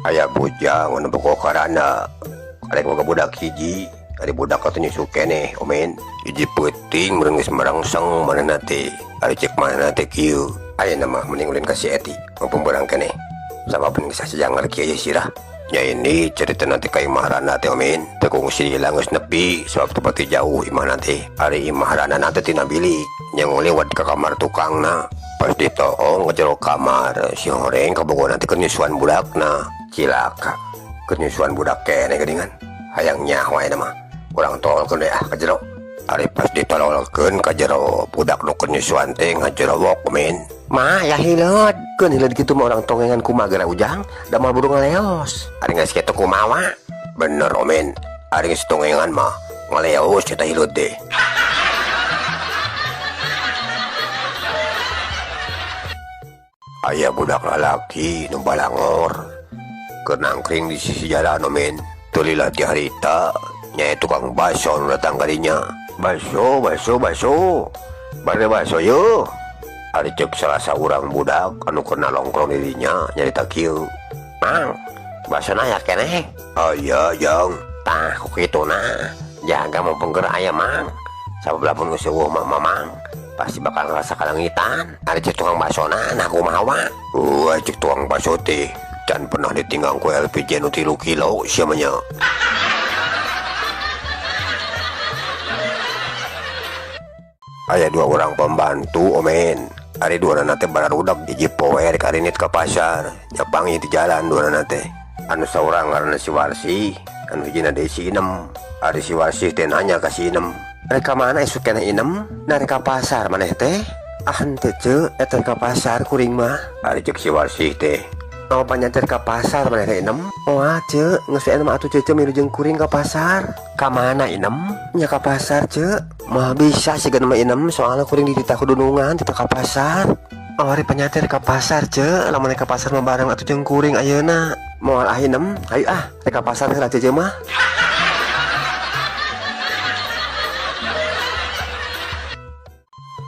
Aya bujang anu bogoh karana arek boga budak hiji, ari budak atuh nyusu keneh omen. Hiji peuting meureun geus merangsang manehna teh. Ari cek manehna teh kieu, ayeuna mah mending ulin ka si Eti mumpung beurang keneh. Sabab geus sajangar kieu ye sirah. Nya ini cerita nanti ka imah rana teh omen. Teu kungsi lila geus nepi sabab teu pati jauh imahna teh. Ari imah rana na teh tina bilik nya ngaliwat ka kamar tukangna. Pas ditoong ka jero kamar si horeng kabogohna teh keur nyusuan budakna. Cilaka keur nyusuan budak keneh geuningan. Hayang nyaho ayeuna mah urang tololkeun we ah ka jero. Ari pas ditololkeun ka jero budak nu keur nyusuan teh ngajerowok omen. Mah ya hileud, keun hileud kitu mah urang tongengan kumaha geura ujang, da moal buru ngaleos. Ari geus kitu kumaha? Bener omen, ari geus tongengan mah ngaleos eta hileud teh. Aya budak lalaki nu balangor keur nangkring di sisi jalan omen. Teu lila ti harita nya tukang baso nu datang ka dinya. Baso, baso, baso. Bade baso yeuh. Ari ceuk salah saurang budak anu keur nalongkrong di dinya nyarita kieu. Mang, basona aya keneh? Aya, Jang. Tah, ku kituna. Jaga mumpung keur aya, Mang. Sabab lamun geus eueuh mah Mamang pasti bakal ngarasa kalengitan. Ari ceuk tukang basona, nah kumaha wa? Wah, ceuk tukang baso teh can pernah ditinggang ku LPG nu 3 kilo sia mah nya. Aya 2 orang pembantu omen. Ari duanana teh bararudak hiji poe rek arinit ka pasar. Nya panggih di jalan duanana teh. Anu saurang ngaranna si Warsi, anu hijina deui si Inem. Ari si Warsi teh nanya ka si Inem, rek ka mana isuk keneh Inem? Na rek ka pasar maneh teh? Ah henteu ceu, eta rek ka pasar kuring mah. Ari ceuk si Warsi teh, oh panyanter ka pasar maneh teh Inem? Moal ceu, geus we mah atuh ceu milu jeung kuring ka pasar. Ka mana Inem? Nya ka pasar ceu. Moal bisa siga mah Inem, soalna kuring dititah ku dunungan titah ka pasar. Oh ari panyanter ka pasar ceu, lamun rek ka pasar mah bareng atuh jeung kuring ayeuna. Moal ah Inem, hayu ah rek ka pasar heula ceu mah.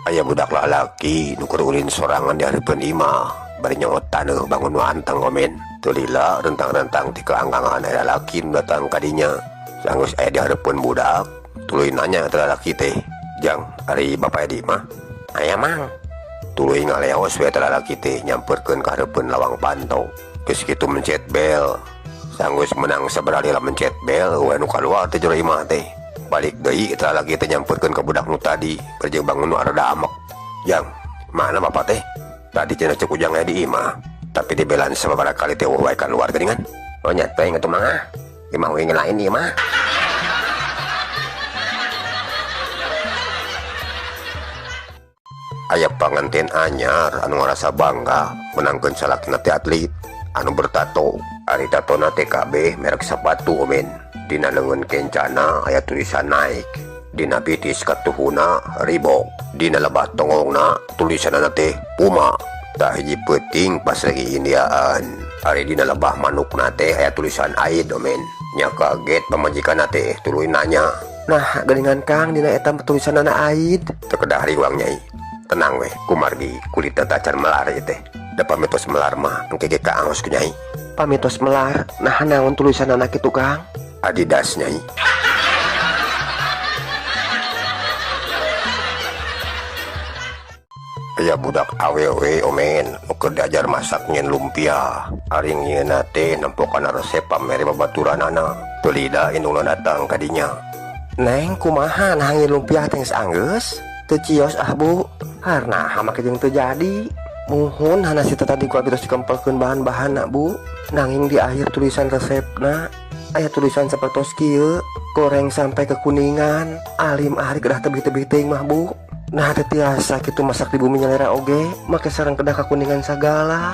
Aya budak lalaki nu keur ulin sorangan di hareupeun imah, bari nyongot taneuh bangun nu anteng omen. Teu lila rentang-rentang ti keanggangan aya lalaki nu datang ka dinya. Sanggeus aya di hareupeun budak, tuluy nanya teh lalaki teh, Jang, ari bapa di imah? Aya Mang. Tuluy ngaleos we teh lalaki teh nyamperkeun ka hareupeun lawang panto. Geus kitu mencet bel. Sanggeus menang sabaraha lila mencet bel, eueuh nu kaluar teh jero imah teh. Balik deui teh lalaki teh nyamperkeun ka budak nu tadi, bari jeung bangun nu arada amek. Jang, mana bapa teh? Tadi cenah ceuk ujang aya di imah, tapi dibelan sababaraha kali teh eueuh wae kaluar geuningan. Oh nya teh atuh mah. Imah we lain ieu mah. Aya panganten anyar anu ngarasa bangga menangkeun salakina teh atlet anu bertato. Ari tatona teh kabeh merek sepatu omen. Dina leungeun kencana aya tulisan Nike, dina bitis katuhuna Reebok, dina lebah tongongna tulisanna teh Puma. Tah hiji peuting pas lagi Indiaan, ari dina lebah manukna teh aya tulisan Aid omen. Nya kaget pamajikanna teh tuluy nanya, nah geuningan Kang dina eta tulisanna Aid. Teu kedah riwang nyai, tenang weh kumargi kulitna tacan melar ieu teh. Da pamitos melar mah engke ge kaangos ku nyai. Pamitos melar, nah naon tulisanna kitu Kang? Adidas nyai. Aya budak awewe omen nu keur diajar masak nyen lumpia. Ari ngieuna teh nempo kana resep pamere babaturanana. Teu lila indungna datang ka dinya. Neng kumaha nah nyen lumpia teh geus anggeus? Teu cios ah Bu. Harna make jeung teu jadi. Muhun hana si tadi ku abi terus dikempelkeun bahan-bahanna Bu. Nanging di akhir tulisan resepna aya tulisan sapertos kieu, goreng sampai kekuningan. Alim ari kedah tebih-tebih teuing mah Bu. Nah teu tiasa kitu masak di bumi nyalera oge, make sareng kedah kakuningan sagala.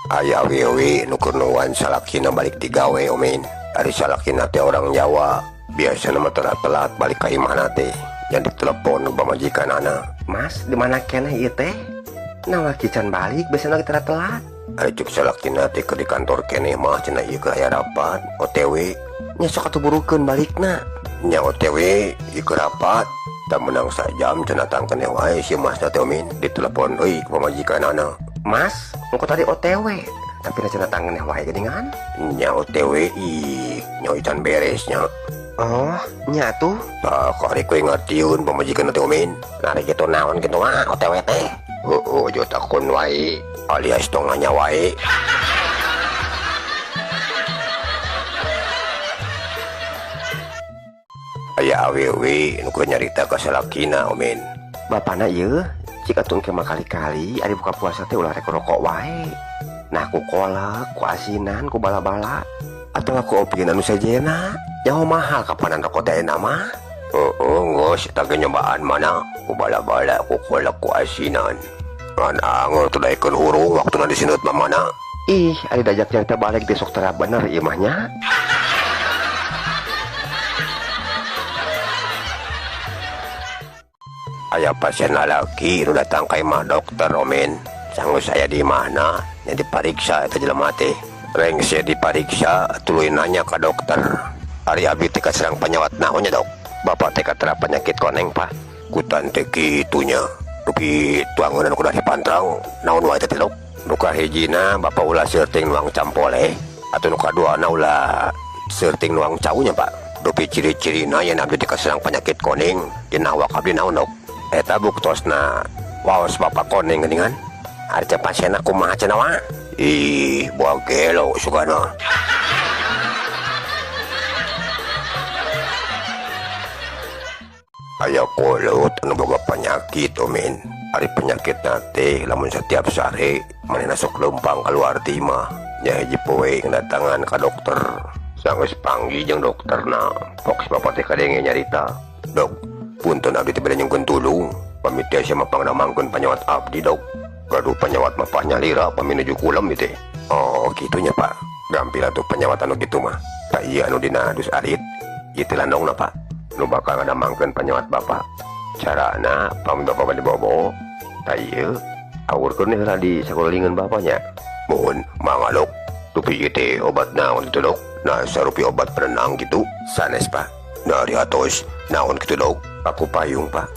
Aya awewe nu keur nuan salakina balik digawe omen. Ari salakina teh orang Jawa, biasana mah telat-telat balik ka imahna teh. Yang ditelepon pamajikanana. Mas, di mana keneh ieu teh? Nawa kican balik, biasana lagi telat-telat. Ari ceuk salakina teh keur di kantor keneh mah cenah ieu keur aya rapat OTW. Nya sok atuh burukeun balikna. Nya OTW ieu keur rapat. Tak menang sajam cenah tangkeneh wae si Mas teh Omin ditelepon euy ku pamajikanana. Mas, engko tadi OTW. Tapi da cenah tangkeneh wae geuningan. Nya OTW ih, nya can beresnya. Oh, nya tuh. Tah karek we ngartieun pamajikan teh Omin. Nari kitu naon kitu mah OTW teh. Heueuh, jo takon wae alias tong nanya wae. Aya awewe nu keur nyarita ka salakina Omin. Bapana ieu cik atuh engke mah kali-kali ari buka puasa teh ulah rek rokok wae. Nah ku kolak, ku asinan, ku bala-bala atawa ku opieun anu sejenna. Nyaho mahal kapanan rokok teh ayeuna mah. Heueuh geus eta ge nyobaan mana ku bala-bala, ku kolak, ku asinan. Ngan angeur teu daekeun hurung waktuna diseundeut mah mana. Ih, ari dajak nyarita balik besok tera bener ieu mah nya. Aya pasien lalaki nu datang ka imah dokter Omin. Sanggeus aya di imahna nya dipariksa eta jelema teh. Rengse dipariksa tuluy nanya ka dokter. Ari abdi teh kaserang panyawat naon nya dok? Bapak teh katera penyakit koneng pak. Kutan teh kitu nya. Dupi tuangeun kudu dipantrang naon wae teh dok? Nu kahijina bapak ulah seurting nuang campole atuh nu kaduana ulah seurting nuang cau nya pak. Dupi ciri-cirina yen abdi teh kaserang penyakit kuning dina awak abdi naon dok? Eta buktosna waos bapak koneng geuningan. Ari teh pasienna kumaha cenah wa? Ih, boa gelo sugana. Aya kolot anu boga penyakit Omin. Ari penyakitna teh lamun setiap sare manehna sok leumpang kaluar ti imah. Nya hiji poe ngadatangan ka dokter. Sanggeus panggih jeung dokterna. Pok si bapak teh kadenge nyarita. Dok, punten abdi teh bade nyungkeun tulung. Pami teh sia mah pangnamangkeun panyawat abdi dok. Gaduh panyawat mah panyalira pami nuju kulem ieu teh. Oh, kitu nya pak. Gampil atuh panyawat anu kitu mah. Tah ieu anu dina dus arit. Ieu teh landongna pak. Nu bakal ngadamangkeun panyawat bapak. Carana pami bapak bade bobo. Tah ieu awurkeun heula di sakulilingan bapaknya. Mohon mangga dok. Dupi ieu teh obat naon kitu dok? Nah, sarupi obat penenang kitu. Sanes pak. Dari atos naon kitu dok? Aku payung pak.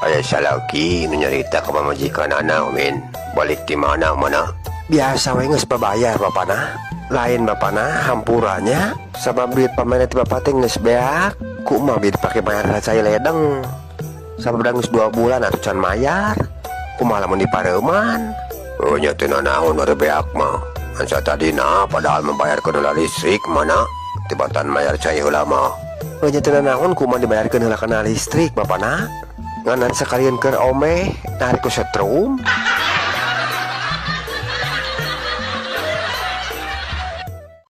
Aya salaki nu nyarita ka pamajikanana Omin. Balik ti mana mana? Biasa we geus babayar bapana. Lain bapana hampuranya sabab duit pamane ti bapak teh geus beak. Ku mah bi dipake bayar cai ledeng. Sabab da geus 2 bulan atuh can mayar. Kumaha lamun dipareuman? Oh nya teh nanaon bari beak mah. Ansa tadina padahal membayarkeun heula listrik mana tibatan mayar cai heula mah. Oh nya teh nanaon kumaha dibayarkeun heula kana listrik bapana? Nganan sekalian keur omeh tarik ku setrum.